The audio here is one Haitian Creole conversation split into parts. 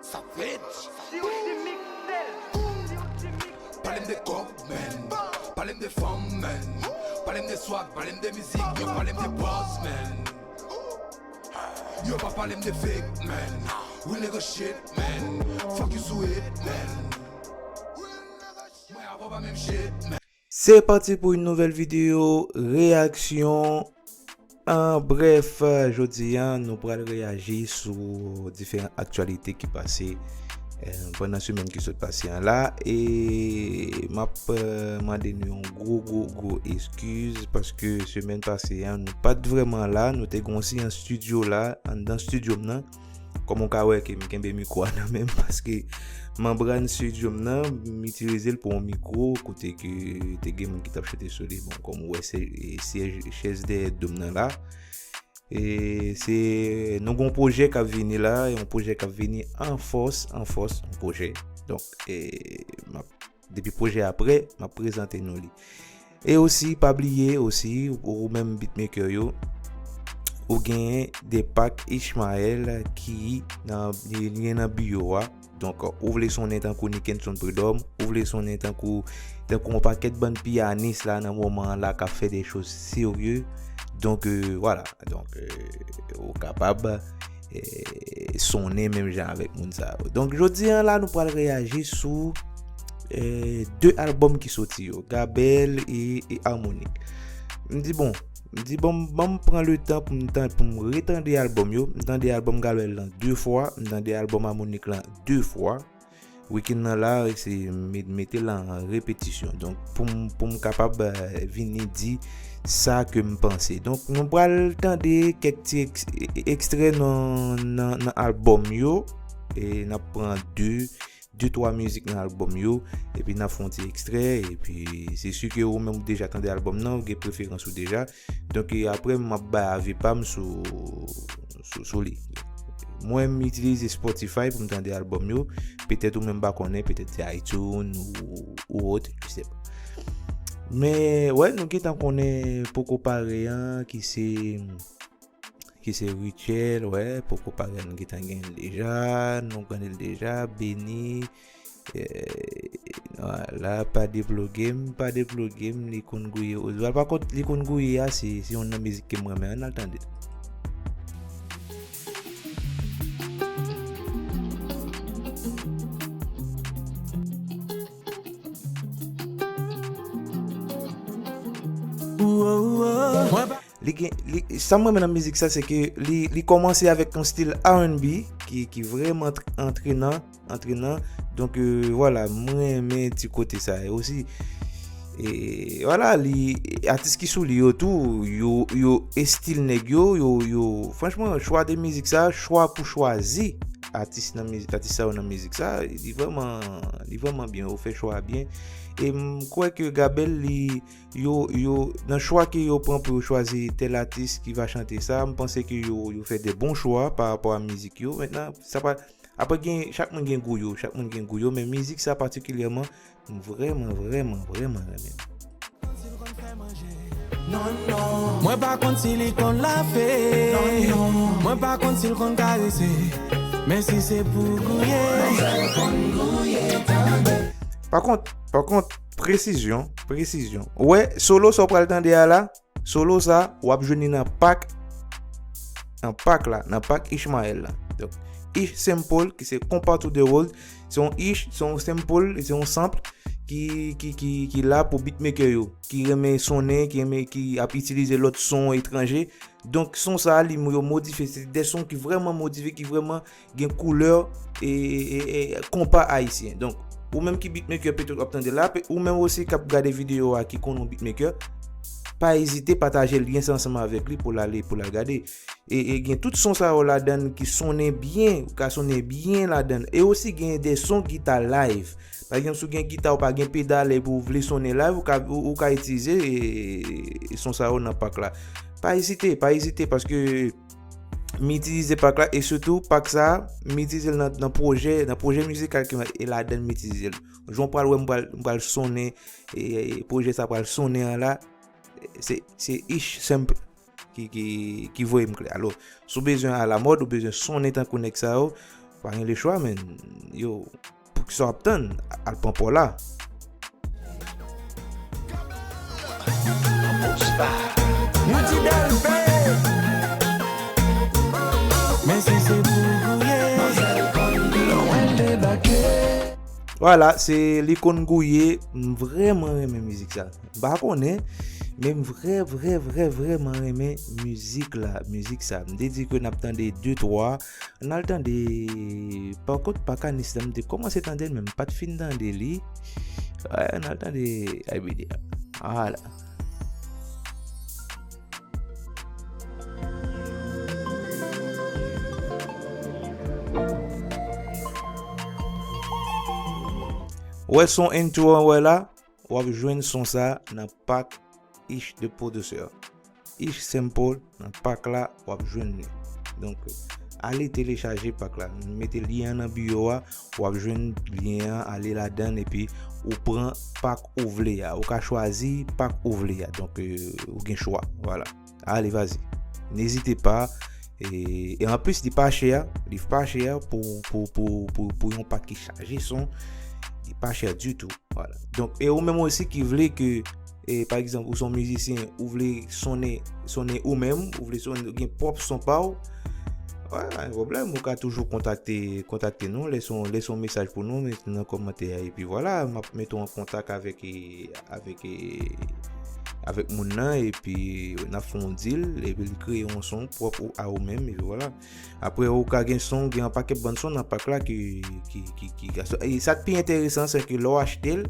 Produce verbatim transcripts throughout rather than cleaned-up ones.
Savage. Pale m de kòb, man. Pale m de fanm, man. Pale m de swag, pale m de mizik, yo pale m de buzz, man. Yo pa pale m de fake, man. Real nigga shit, man. Fuck you, sweet, man. Mwen avè w pa menm shit, man. Se pati pou yon nouvèl videyo reyaksyon. An brèf, jodi a, nou pral reyaji sou diferan aktyalite ki pase, eh, pandan semèn ki sot pase an la. E m ap, eh, mande nou yon gwo, gwo, gwo eskiz, paske semèn pase a, nou pa t vrèman la. Nou te gen yon seyans estidyo la, anndan estidyo m nan. Kòm ou ka wè ke m kenbe mikwo a nan men m, paske manbràn estidyo m nan, m itilize l pou yon mikwo, kote ke te gen moun ki t ap chante sou li. Bon, kòm ou wè, se, e, syèj, chèz dèyè do m nan la. E se, nou gen yon pwojè k ap vini la, yon pwojè k ap vini an fòs, an fòs, yon pwojè. Donk, e, m ap, depi pwojè a prè, m ap prezante nou li. E osi, pa bliye osi, ou, ou menm beatmaker yo, ou genyen de pak Ishmael ki nan, li, li nan biwo a. Donk, ou vle sonnen tankou Nickenson Prud'homme, ou vle sonnen tankou, tankou yon pakèt bann piyanis la nan moman an la k ap fè de choz serye. Donk, euh, vwala. Donk, euh, ou kapab, eh, sonnen menm jan avèk moun sa yo. Donk, jodi a la, nou pral reyaji sou, eh, de albòm ki soti yo, Gabel e, e Harmonik. M di, bon, m di, bon, ban m pran le tan pou m tan, pou m retande albòm yo. M tande albòm Gabel lan de fwa, m tande albòm Harmonik lan de fwa. Wikenn nan la, se met-, mete l an repetisyon. Donk, pou m, pou m kapab, eh, vini di sa ke m panse. Donk, nou pral tande kèk ti eks-, e-, ekstrè nan, nan, nan albòm yo. E n ap pran de, de, twa mizik nan albòm yo. Epi n ap fè yon ti ekstrè. Epi, se si ke ou menm ou deja tande albòm nan, ou gen preferans ou deja. Donk, e apre, m ap bay avi pa m sou, sou, sou li. Mwen, m itilize Spotify pou m tande albòm yo. Petèt ou menm pa konnen, petèt se iTunes ou, ou autre, je sais pas. Men, wè, nou gentan konnen Poko Pare an, ki se, ki se Rutshelle, wè, Poko Pare an, nou gentan gen l deja, nou konnen l deja, Beni, Eh, vwala, pa deploge m, pa deploge m, li konn gouye Oswald. Pa kont, li konn gouye a, se, se youn nan mizik ke m renmen. Ann al tande. Li gen, li, sa m renmen nan mizik sa, se ke li, li kòmanse avèk yon stil R and B ki, ki vrèman tr-, antrenan, antrenan. Donk, euh, vwala, m renmen ti kote sa yo osi. E vwala, li, atis ki sou li yo tou, yo, yo, estil nèg yo, yo, yo, franchman, chwa de mizik sa, chwa pou chwazi atis nan mizik, atis sa yo nan mizik sa, li vrèman, li vrèman byen, yo fè chwa a byen. E m kwè ke Gabel, li, yo, yo, nan chwa ke yo pran pou yo chwazi tèl atis ki va chante sa, m panse ke yo, yo fè de bon chwa pa rapò a mizik yo. Mentnan, sa pa, apre gen, chak moun gen gou yo, chak moun gen gou yo, men mizik sa patikilyèman, m vrèman, vrèman, vrèman renmen. Mwen pa konn si li konn lafe. Mwen pa konn si l konn karese. Men si se pou gouye. Pa kont, pa kont, presizyon, presizyon. Ou wè, solo sa w pral tande a la, solo sa, w ap jwenn li nan pak, nan pak la, nan pak Ishmael la. Donk, Ish Sample, ki se Compa to the World, se yon ish, se yon sample, se yon sample ki, ki, ki, ki la pou beatmaker yo, ki renmen sonnen, ki renmen, ki ap itilize lòt son etranje. Donk, son sa a, li, yo modifye, se de son ki vrèman modifye, ki vrèman gen koulè e, e, e, e konpa ayisyen. Donk, ou menm ki beatmaker, petèt w ap tande la, pe-, ou menm osi k ap gade videyo a ki konn yon beatmaker, pa ezite pataje lyen sa ansanm avèk li pou l ale, pou l al gade. E, e gen tout son sa yo ladan l ki sonnen byen, ou ka sonnen byen ladan l. E osi gen de son gita live. Pa egzanp, si w gen gita, ou pa gen pedal, epi w vle sonnen live, ou ka, ou, ou ka itilize, e, e son sa yo nan pak la. Pa ezite, pa ezite, paske m itilize pak la, e sitou pak sa, m itilize l nan, nan pwojè, nan pwojè mizikal ke m, e ladan l m itilize l. Jan w pral wè m pral, m pral sonnen, e, e pwojè sa pral sonnen an la, se, se Ish Sample. ki, ki, ki voye m klè. Alò, si w bezwen alamòd, ou bezwen sonnen tankou nèg sa yo, pa gen lechwa, men, yo, poukisa w ap tann? Al pran pa w la. Yon ti bèl fè. Men si se pou gouye, lè w wè l debake. Vwala, se Li konn gouye. M vrèman renmen mizik sa. M pa konnen, men m vrè, vrè, vrè, vrèman renmen mizik la, mizik sa. M te di ke n ap tande de, twa. Ann al tande, pakont, Pakanis la, m te kòmanse tande l, men m pa t fin tande li. Ann al tande Ay Bidi a. Vwala. Ou wè son intro an, ou wè la, w ap jwenn son sa nan pak Ish the Producer. Ish Sample nan pak la, w ap jwenn li. Donk, ale telechaje pak la. M mete lyen an nan bio a, w ap jwenn lyen an, ale ladan l, epi ou pran pak ou vle a. Ou ka chwazi pak ou vle a. Donk, euh, ou gen chwa. Vwala. Ale, vazi. N'ezite pa. E, e anplis, li pa chè, li pa chè pou, pou, pou, pou, pou yon pak ki chaje son. Li pa chè ditou. Vwala. Donk, e ou menm osi ki vle ke, e, pa egzanp, ou se yon mizisyen, ou vle sonnen, sonnen ou menm, ou vle sonnen, gen pwòp son pa w, pa gen pwoblèm, ou ka toujou kontakte, kontakte nou, lèse yon, lèse yon mesaj pou nou, met nan kòmantè a, epi vwala, m ap mete w an kontak avèk, e, avèk, e, avèk moun nan, epi n ap fè yon deal, epi l kreye yon son pwòp ou, a ou menm, epi vwala. Apre, ou ka gen son, gen yon pakèt bann son nan pak la ki, ki, ki, ki, e sa k pi enteresan, se ke lè w achte l,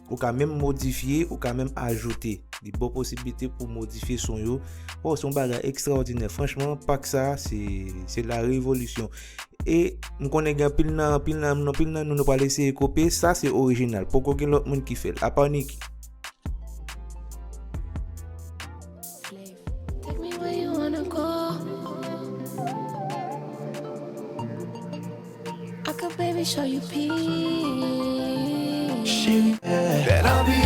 ou ka menm modifye, ou ka menm ajoute. Li ba w posiblite pou modifye son yo. Oh, se yon bagay ekstraòdinè. Franchman, pak sa, se, se la revolisyon. E m konnen gen anpil nan, anpil nan, anpil nan nou, nou pral eseye kopye. Sa, se orijinal. Poko gen lòt moun ki fè l. Apa Nicky. Take me where you wanna go. I could baby show you peace. Cheri, bèl anvi.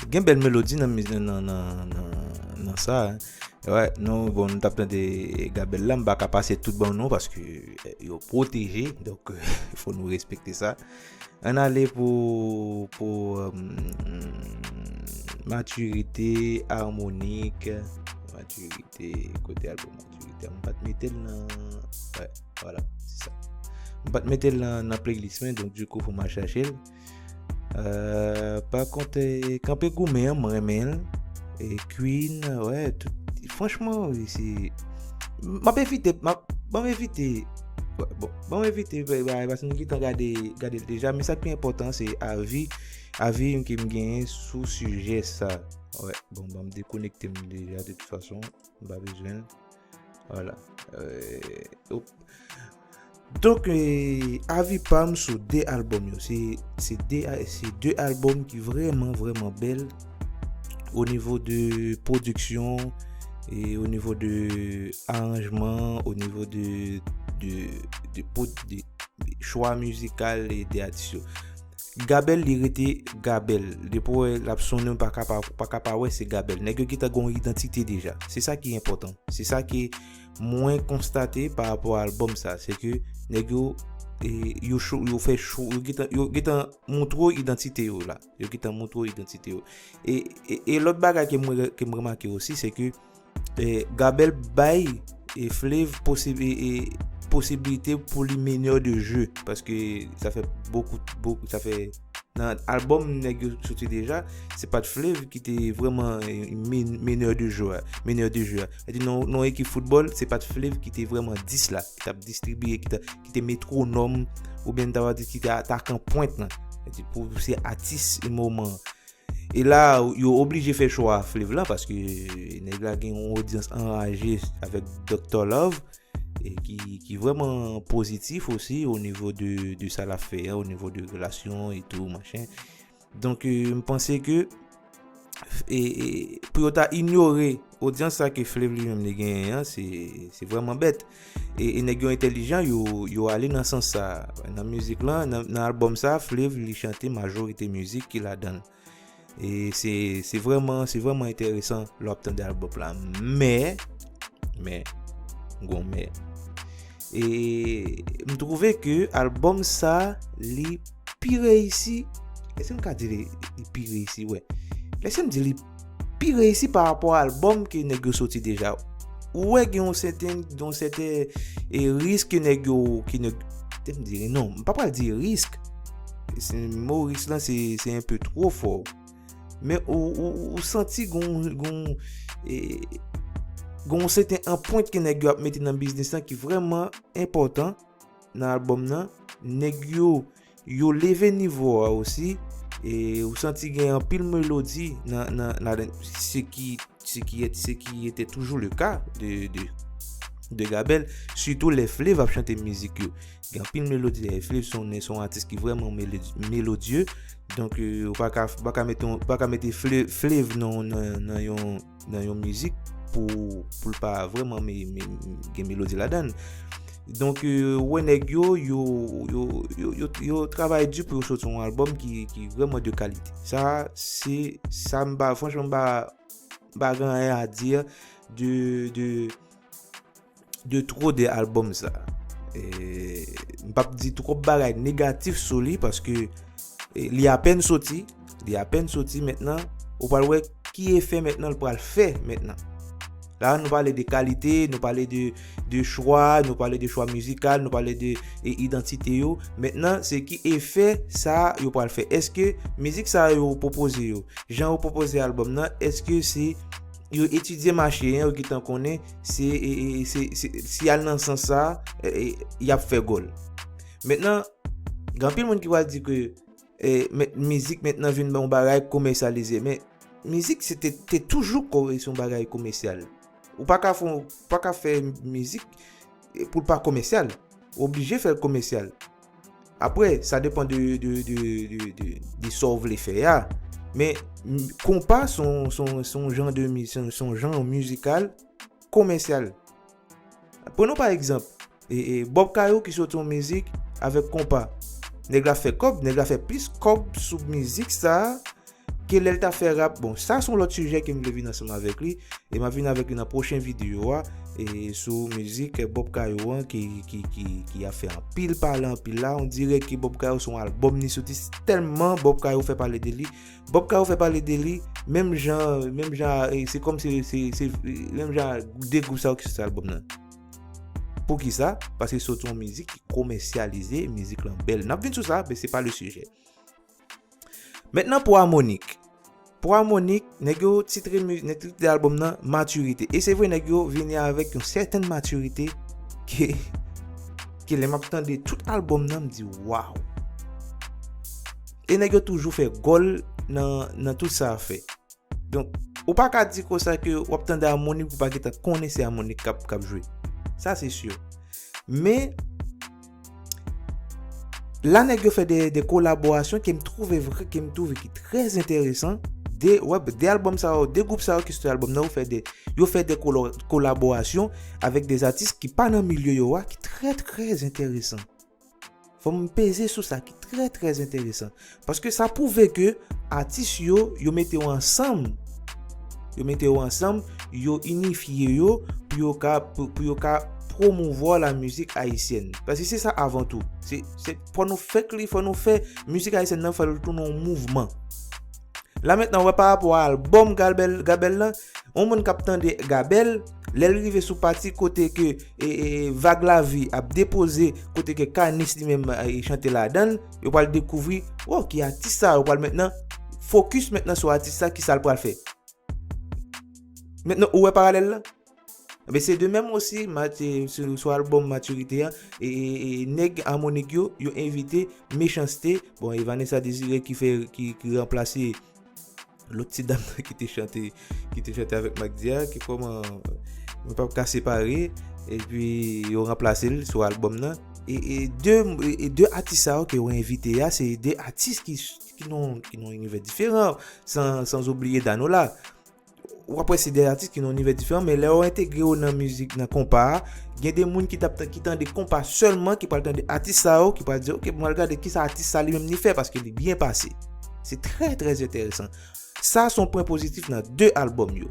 Gen bèl melodi nan, nan, nan, nan, nan sa. Wè, nou, bon, nou t ap tande Gabel la, m pa ka pase tout ban nou paske, eh, yo pwoteje, donk, fò nou respekte sa. Ann ale pou, pou, euh, matirite, armonik, matirite, kote album matirite. M pa t mete l nan, wè, vwala, se sa. M pa t mete l nan, nan playlist mwen, donk, dikou, fò m al chache l. Euh, pa kont, eh, Kanpe Goumen an, mwen renmen l. E Queen, wè, tout, franchman, wi, se, m ap evite, m ap, ban m evite, bon, ban m evite, bagay, paske nou gentan gade, gade l deja, men sa k pi enpòtan, se avi, avi ke m genyen sou sijè sa. Wè, bon, ban m dekonekte m deja, de tout fason, m pa bezwen l. Vwala. Euh, op. Donk, eh, avi pa m sou de albòm yo. Se, se de, se de albòm ki vrèman, vrèman bèl o nivo de pwodiksyon e o nivo de aranjman, o nivo de, de, de, pwod-, de, de chwa mizikal e de atis yo. Gabel, li rete Gabel. Depi w wè l ap sonnen, w pa ka pa, pa ka pa wè se Gabel. Nèg yo gentan gen yon idantite deja. Se sa ki enpòtan. Se sa ke mwen konstate pa rapò a albòm sa. Se ke nèg yo, e, yo cho, yo fè cho, yo gentan, yo gentan montre w idantite yo la. Yo gentan montre w idantite yo. E, e, e lòt bagay ke mwen, ke m remake osi, se ke, e, Gabel bay, e, Flav posib-, e, e, posiblite pou li meneur de jeu, paske sa fè bokou, bokou, sa fè nan albòm nèg yo soti deja, se pa t Flav ki te vrèman, e, men-, meneur de jeu a, meneur de jeu a. Sa di nan, nan ekip foutbòl, se pa t Flav ki te vrèman dis la, ki t ap distribiye, ki ta, ki te metwonòm, oubyen n ta va di ki te atakan pwent lan. Sa di pou se atis moman an. E la, yo oblije fè chwa a Flav lan, paske nèg la gen yon odyans anraje avèk Doctor Love, e ki, ki vrèman pozitif osi o nivo de, de sa l ap fè an, o nivo de relasyon e tou, machin. Donk, e, m panse ke, e, e, pou yo ta inyore odyans sa ke Flav li menm li genyen an, se, se vrèman bèt. E, e nèg yo entèlijan, yo, yo ale nan sans sa. Nan mizik lan, nan, nan albòm sa, Flav li chante majorite mizik ki ladan l. E se, se vrèman, se vrèman enteresan lè w ap tande albòm la. Men, men, gon men. E m twouve ke albòm sa, li pi reyisi. Èske m ka di li, li pi reyisi? Wè. Lèse m di li pi reyisi pa rapò a albòm ke nèg yo soti deja. Ou wè gen yon sèten, yon sèten e, risk ke nèg yo, ke nèg, te m di, non, m pa pral di risk. Se, mo risk lan, se, se enpe two fò. Men ou, ou, ou santi gon, gon, e, gon sèten anprent ke nèg yo ap mete nan biznis lan ki vrèman enpòtan nan albòm nan. Nèg yo, yo leve nivo a osi. E ou santi gen anpil melodi nan, nan, nan, ce qui, ce qui est, ce qui était toujours le cas de, de, de Gabel, sitou lè Flev ap chante mizik yo. Gen anpil melodi, lè Flev se yon, se yon atis ki vrèman melodi-, melodye. Donk, e, ou pa ka, pa ka mete, pa ka mete Fle-, Flev nan, nan, nan yon, nan yon mizik pou, pou l pa vrèman me-, me-, gen melodi ladan l. Donk, e, ou wè nèg yo, yo, yo, yo, yo, yo travay di pou yo soti yon albòm ki, ki vrèman de kalite. Sa, se, sa m pa, franchman, m pa, m pa gen anyen a di de, de, de two de albòm sa. E, m p ap di twòp bagay negatif sou li paske, e, li apèn soti, li apèn soti mentnan, ou pral wè ki efè mentnan l pral fè mentnan. La, nou pale de kalite, nou pale de, de chwa, nou pale de chwa mizikal, nou pale de, e, idantite yo. Mentnan, se ki efè sa yo pral fè? Èske mizik sa yo pwopoze yo, jan yo pwopoze albòm nan, èske se yo etidye mache an, yo gentan konnen se, e, e, se, se, si y al nan sans sa, e, e, y ap fè gòl? Mentnan, gen anpil moun ki pral di ke, e, men-, mizik mentnan vin yon bagay komèsyalize. Men mizik se te, te toujou ko-, se yon bagay komèsyal. Ou pa ka fè, ou pa ka fè mizik, e, pou l pa komèsyal. Ou oblije fè l komèsyal. Apre, sa depann de, de, de, de, de, de sa w vle fè a. Men, m-, konpa se yon, se yon, se yon jan de mi-, se yon, se yon jan mizikal komèsyal. Pran nou pa egzanp, e, e, Bob Kayou ki soti yon mizik avèk konpa. Nèg la fè kòb, nèg la fè plis kòb sou mizik sa a ke lè l ta fè rap. Bon, sa se yon lòt sijè ke m vle vin ansanm avèk li, e m ap vin avèk li nan pwochen videyo a, e sou mizik Bob Kayou an ki, ki, ki, ki ap fè anpil pale anpil la. On dirè ke Bob Kayou se yon albòm li soti, tèlman Bob Kayou fè pale de li. Bob Kayou fè pale de li, menm jan, menm jan, e se kòm se, se, se, menm jan de gwoup sa yo ki soti albòm nan. Poukisa? Paske soti yon mizik ki komèsyalize, mizik lan bèl. N ap vin sou sa, men se pa le sijè. Mentnan pou Harmonik. Pou Harmonik, nèg yo titre mi-, nèg titre albòm nan Matirite. E se vre, nèg yo vini avèk yon sèten matirite ke, ke lè m ap tande tout albòm nan, m di, "Waw!" E nèg yo toujou fè gòl nan, nan tout sa y ap fè. Donk, ou pa ka di konsa ke w ap tande Harmonik, ou pa gentan konnen se Harmonik k ap, k ap jwe. Sa, se si. Men, la nèg yo fè de, de kolaborasyon ke m twouve vre, ke m twouve ki trè enteresan. De, wè, de albòm sa yo, de gwoup sa yo ki soti albòm nan, yo fè de, yo fè de kolo-, kolaborasyon avèk de atis ki pa nan milye yo a, ki trè, trè enteresan. Fò m peze sou sa ki trè, trè enteresan. Paske sa pwouve ke atis yo, yo mete yo ansanm. Yo mete yo ansanm, yo inifye yo pou yo ka, pou, pou yo ka pwomouvwa la mizik ayisyèn. Paske se sa avan tou. Se, se, fò nou fè kli, fò nou fè mizik ayisyèn nan, fò l tounen yon mouvman. La mentnan, wè, pa rapò a albòm Gabel, Gabel lan, yon moun k ap tande Gabel, lè l rive sou pati kote ke, e, e, Vag Lavi ap depoze, kote ke Kanis li menm, e, chante ladan l, yo pral dekouvri, oh, ki atis sa, yo pral mentnan fokis mentnan sou atis sa, ki sa l pral fè. Mentnan, ou wè paralèl la? Ebyen, se de menm osi, Mati-, sou, sou albòm Matirite a, e, e, e nèg Harmonik yo, yo envite Mechanste, bon, e Vanessa Désiré ki fè, ki, ki ranplase lòt ti dam nan ki te chante, ki te chante avèk Magdi a, ki kòman, mwen p ap ka separe, epi yo ranplase l sou albòm nan. E, e de, e de atis sa yo ke yo envite a, se de atis ki, ki nan, ki nan yon inivè diferan, san, san oubliye Danola. W ap wè se de atis ki nan yon inivè diferan, men lè yo entegre yo nan mizik, nan konpa a, gen de moun ki t ap, ki tande konpa sèlman, ki pral tande atis sa yo, ki pral di, "Ok, mwen al gade kisa atis sa li menm li fè, paske li byen pase." Se trè, trè enteresan. Sa se yon pwen pozitif nan de albòm yo.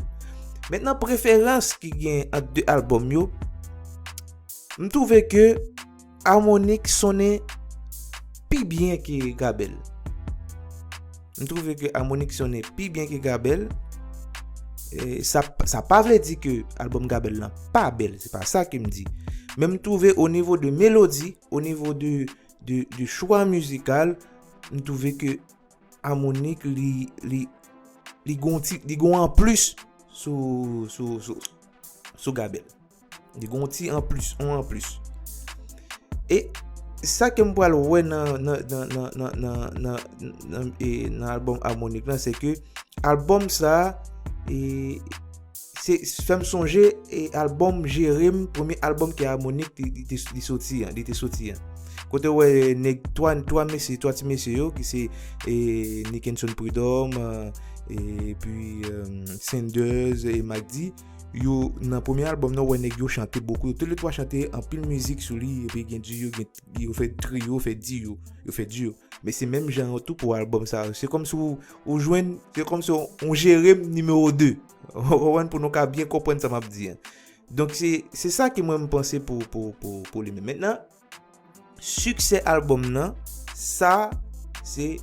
Mentnan, preferans ki gen ant de albòm yo, m twouve ke Harmonik sonnen pi byen ke Gabèl. M twouve ke Harmonik sonnen pi byen ke Gabèl. E sa, sa pa vle di ke albòm Gabèl lan pa bèl, se pa sa ke m di. Men m twouve o nivo de melodi, o nivo de, de, de chwa mizikal, m twouve ke Harmonik li, li, li gon ti, li gon anplis sou, sou, sou, sou Gabèl. Li gon ti anplis, on anplis. E sa ke m pral wè nan, nan, nan, nan, nan, nan, nan, nan, e, nan albòm Harmonik lan, se ke albòm sa, e, se, fè m sonje, e, albòm Jere m, premye albòm ke Harmonik li, li te, li soti an, li te soti an. Kote w wè nèg twa, twa mesye, twa ti mesye yo, ki se, e, Nickenson Prud'homme, e, epi, e, Sanders e Mac D, yo, nan premye albòm nan, w wè nèg yo chante bokou. Yo toulètwa chante anpil mizik sou li, epi gen duo, gen, yo fè trio, fè duo, yo fè duo. Men se menm jan an tou pou albòm sa. Se kòmsi w, ou jwenn, se kòmsi w, w Jere m nimewo de. Ou konprann, pou nou ka byen konprann sa m ap di an. Donk, se, se sa ke mwen m panse pou, pou, pou, pou li menm. Mentnan, siksè albòm nan, sa, se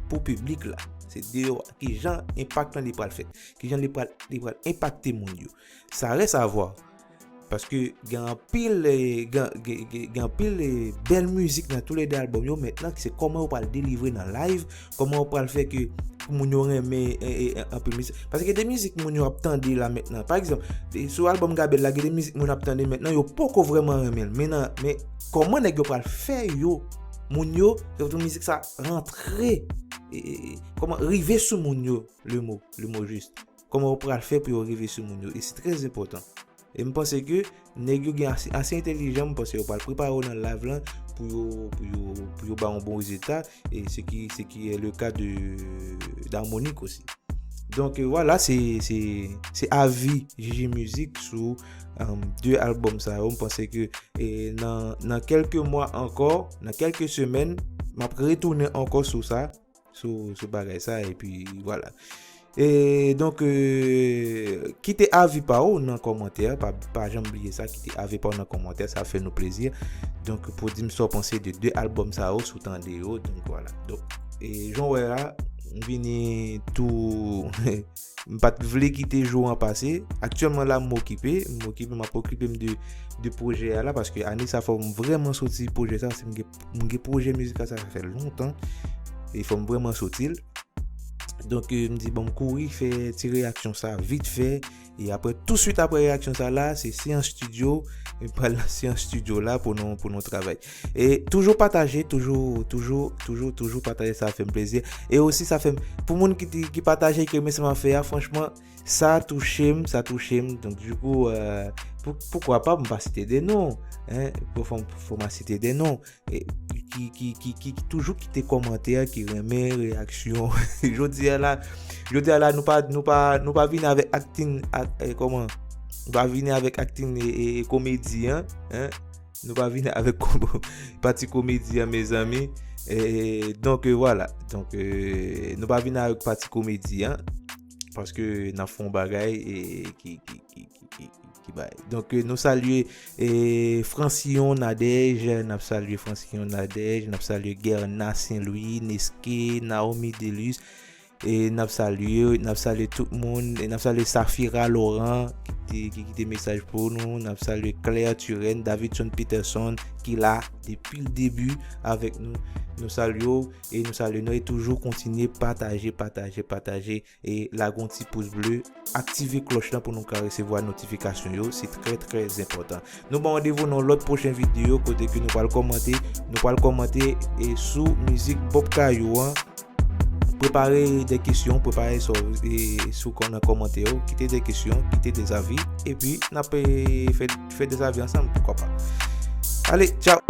pou piblik la. Se deyò a. Ki jan enpak lan li pral fèt? Ki jan li pral, li pral enpakte moun yo? Sa rès a vwa. Paske gen anpil, e, gen, gen, gen, gen anpil, e, bèl mizik nan toulède albòm yo. Mentnan, se kòman yo pral delivre nan live, kòman yo pral fè ke pou moun yo renmen, e, e, e, anpil mizik. Paske gen de mizik moun yo ap tande la mentnan. Pa egzanp, e, sou albòm Gabèl la, gen de mizik moun ap tande mentnan, yo poko vrèman renmen l. Men nan, men kòman nèg yo pral fè yo, moun yo, fè pou mizik sa rantre, e, e, e, kòman rive sou moun yo, le mo, le mo jis. Kòman yo pral fè pou yo rive sou moun yo. E se trè enpòtan. E m panse ke nèg yo gen ase, ase entèlijan, m panse yo pral prepare yo nan live lan pou yo, pou yo, pou yo ba yon bon rezilta, e ce qui, ce qui est le cas de, d'Harmonik osi. Donk, e, vwala, se, se, se avi Jiji Mizik sou, um, de albòm sa yo. M panse ke, e, nan, nan kèlke mwa ankò, nan kèlke semèn, m ap retounen ankò sou sa, sou, sou bagay sa, epi vwala. E donk, e, kite avi pa w nan kòmantè, pa, pa janm bliye sa, kite avi pa w nan kòmantè, sa fè nou plezi. Donk, pou di m sa w panse de de albòm sa yo, si w tande yo, donk vwala. Donk, e jan w wè la, m vini tou, m pa t vle kite jou an pase. Aktyèlman la, m okipe, m okipe, m ap okipe m de, de pwojè a la, paske ane sa fò m vrèman soti pwojè sa, paske m gen, m gen pwojè mizikal sa, sa fè lontan, e fò m vrèman soti l. Donk, e, m di, bon, m kouri fè ti reyaksyon sa vit fè. E apre, touswit apre reyaksyon sa la, se seyans estidyo. E m pral nan seyans estidyo la pou nou, pou nou travay. E toujou pataje, toujou, toujou, toujou, toujou pataje, sa fè m plezi. E osi, sa fè m, pou moun ki, ki pataje, ki renmen sa m ap fè a, franchman, sa touche m, sa touche m. Donk, dikou, e, pou, poukwa pa m pa site de non, en, pou fò m, fò m a site de non. E, ki, ki, ki, ki, ki toujou kite kòmantè, ki renmen reyaksyon. Jodi a la, jodi a la, nou pa, nou pa, nou pa vini avèk aktin, ak, e, kòman? Nou pa vini avèk aktin e, e, e komedi, en, en? Nou pa vini avèk kom-, pati komedi an, mezanmi. E, donk, e, vwala. Donk, e, nou pa vini avèk pati komedi an. Paske n ap fè yon bagay, e, ki, ki, ki, ki, ki, ki bay. Donk, e, nou salye, e, Francillon Nadège, n ap salye Francillon Nadège, n ap salye Guerna Saint Louis, Neske, Naomi Delus, e n ap salye, n ap salye tout moun, e n ap salye Safira Laurent, ki te, ki kite mesaj pou nou, n ap salye Claire Turenne, Davidson Peterson, ki la depi l debi avèk nou. Nou salye w, e nou salye nou, e toujou kontinye pataje, pataje, pataje, e lage yon ti pous ble, aktive klòch lan pou nou ka resevwa notifikasyon yo, se trè, trè enpòtan. Nou ba w randevou nan lòt pwochen videyo kote ke nou pral kòmante, nou pral kòmante, e, sou mizik Bob Kayou an. Prepare de kesyon, prepare sa w, e, sou kò-, nan kòmantè yo, kite de kesyon, kite de zavi, epi n ap, e, fè, fè de zavi ansanm, poukwa pa. Ale, tchaw!